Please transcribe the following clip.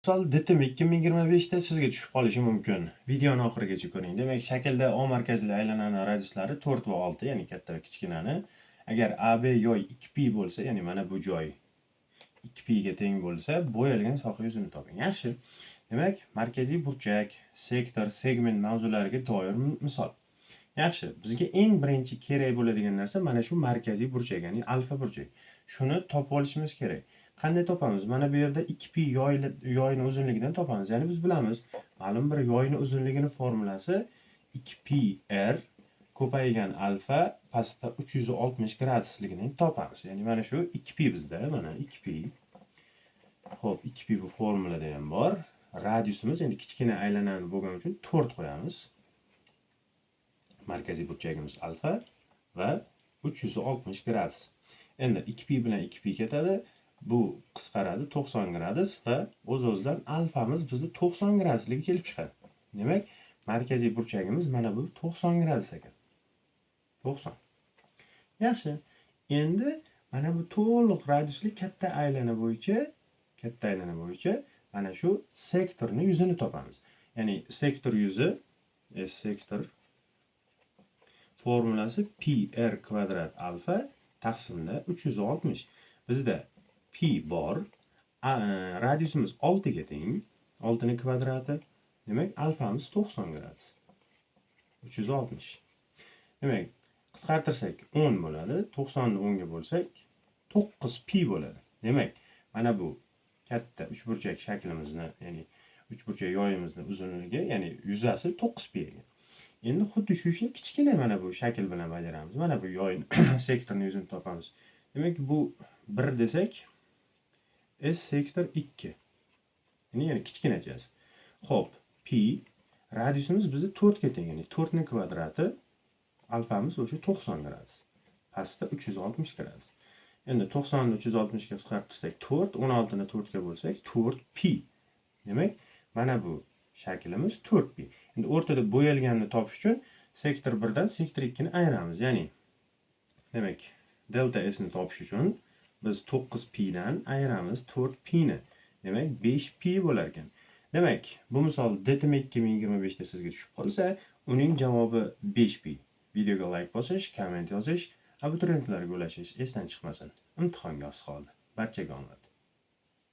Misol DTM 2025 da sizga tushib qolishi mumkin. Videoni oxirigacha ko'ring. Demak, shaklda O markazli aylanani radiuslari 4 va 6, ya'ni katta va kichkinani. Agar AB yoy 2pi bo'lsa, ya'ni mana bu joy 2pi ga teng bo'lsa, bo'yalgan soha yuzini toping. Yaxshi. Demak, markaziy burchak, sektor, segment mavzulariga doir misol. Yaxshi, bizga eng birinchi kerak bo'ladigan narsa mana shu markaziy burchak, ya'ni alfa burchak. Shuni topib olishimiz kerak. Qanday topamiz? Mana bu yerda 2pi yoyni uzunligidan topamiz. Ya'ni biz bilamiz, ma'lum bir yoyni uzunligini formulasi 2pi r ko'paygan alfa pastda 360 gradusligini topamiz. Ya'ni mana shu 2pi bizda, mana 2pi. Xo'p, 2pi bu formulada ham bor. Radiusimiz endi kichkina aylanani bo'lgani uchun 4 qo'yamiz. Markaziy burchagimiz alfa va 360 gradus. Endi 2pi bilan 2pi ketadi. Bu qisqaradi 90 gradus va o'z-o'zidan alfamiz bizda 90 gradusligi kelib chiqadi. Demak, markaziy burchagimiz mana bu 90 gradus ekan. 90. Yaxshi. Endi mana bu to'liq radiusli katta aylana bo'yicha mana shu sektorni yuzini topamiz. Ya'ni sektor yuzi, S sektor formulasi pi r kvadrat alfa taqsimda 360. Bizda pi bor, radiusimiz 6 ga teng, 6 ning kvadrati. Demak, alfamiz 90 gradus. 360. Demak, qisqartirsak 10 bo'ladi. 90 ni 10 ga bo'lsak 9 pi bo'ladi. Demak, mana bu katta uchburchak shaklimizni, ya'ni uchburchak yoyimizni uzunligi, ya'ni yuzasi 9 pi ekan. Endi xuddi shu ishni kichkina mana bu shakl bilan bajaramiz. Mana bu yoyni sektorni yuzini topamiz. Demak, bu 1 desak, S sektor 2. Ya'ni kichkinachasi. Xo'p, pi radiusimiz bizda 4 ga teng, ya'ni 4 ning kvadrati, alfamiz o'sha 90 gradus. Pastda 360 gradus. Endi 90 ni 360 ga qisqartirsak 4, 16 ni 4 ga bo'lsak 4 pi. Demak, mana bu shaklimiz 4 pi. Endi o'rtada bo'yalganini topish uchun sektor 1 dan sektor 2 ni ayiramiz. Ya'ni demak, delta S ni topish uchun biz 9 pi dan ayiramiz 4 pi ni. Demak, 5 pi bo'lar ekan. Demak, bu misol DTM 2025 da sizga tushib qolsa, uning javobi 5 pi. Videoga like bosish, komment yozish, abituriyentlarga ulashish esdan chiqmasin. Imtihonga oz qoldi. Barchaga omad.